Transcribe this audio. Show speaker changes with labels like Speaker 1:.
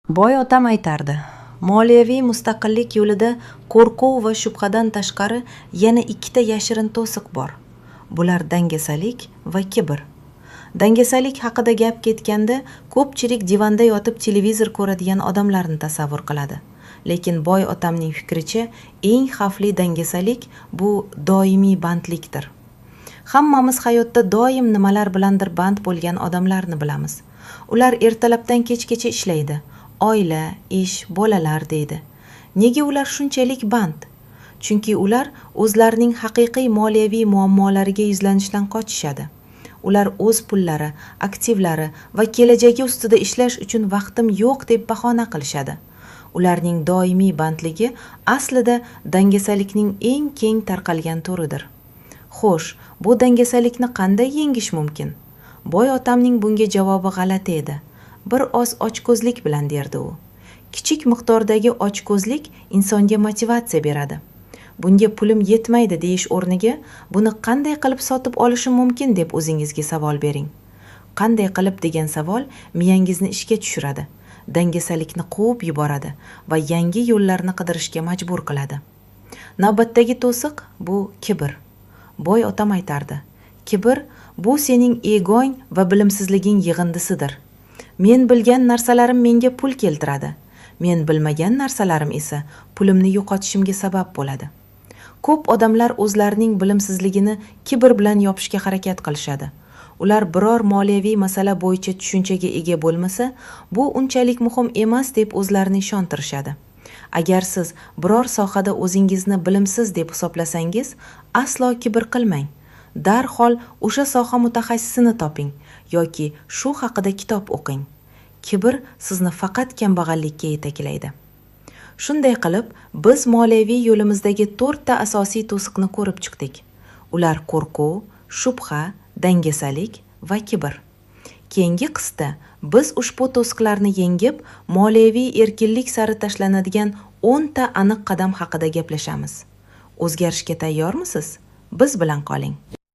Speaker 1: Boy otam aytardi: moliyaviy mustaqillik yo'lida qo'rquv va shubhadan tashqari yana ikkita yashirin to'siq bor. Bular dangasalik va kibr. Dangasalik haqida gap ketganda ko'pchilik divanda yotib televizor ko'radigan odamlarni tasavvur qiladi. Lekin boy otamning fikricha, eng xavfli dangasalik bu doimiy bandlikdir. Hammamiz hayotda doim nimalar bilandir band bo'lgan odamlarni bilamiz. Ular ertalabdan kechgacha ishlaydi. Oila, ish, bolalar deydi. Nega ular shunchalik band? Chunki ular o'zlarining haqiqiy moliyaviy muammolariga yuzlanishdan qochishadi. Ular o'z pullari, aktivlari va kelajagi ustida ishlash uchun vaqtim yo'q deb bahona qilishadi. Ularning doimiy bandligi aslida dangasalikning eng keng tarqalgan turidir. Xo'sh, bu dangasalikni qanday yengish mumkin? Boy otamning bunga javobi g'alati edi. Bir oz ochko'zlik bilan derdi u. Kichik miqdordagi ochko'zlik insonga motivatsiya beradi. Bunga pulim yetmaydi deyish o'rniga buni qanday qilib sotib olishim mumkin deb o'zingizga savol bering. Qanday qilib degan savol miyangizni ishga tushiradi, dangasalikni quvib yuboradi va yangi yo'llarni qidirishga majbur qiladi. Navbatdagi to'siq bu kibr. Boy otam aytardi: kibr bu sening egong va bilimsizliging yig'indisidir. Men bilgan narsalarim menga pul keltiradi. Men bilmagan narsalarim esa pulimni yo'qotishimga sabab bo'ladi. Ko'p odamlar o'zlarining bilimsizligini kibr bilan yopishga harakat qilishadi. Ular biror moliyaviy masala bo'yicha tushunchaga ega bo'lmasa, bu unchalik muhim emas deb o'zlarini ishontirishadi. Agar siz biror sohada o'zingizni bilimsiz deb hisoblasangiz, aslo kibr qilmang. Darhol o'sha soha mutaxassisini toping yoki shu haqida kitob o'qing. Kibr sizni faqat kambag'allikka yetaklaydi. Shunday qilib, biz moliyaviy yo'limizdagi 4 ta asosiy to'siqni ko'rib chiqdik. Ular qo'rquv, shubha, dangasalik va kibr. Keyingi qismda biz ushbu to'siqlarni yengib, moliyaviy erkinlik sari tashlanadigan 10 ta aniq qadam haqida gaplashamiz. O'zgarishga tayyormisiz? Biz bilan qoling.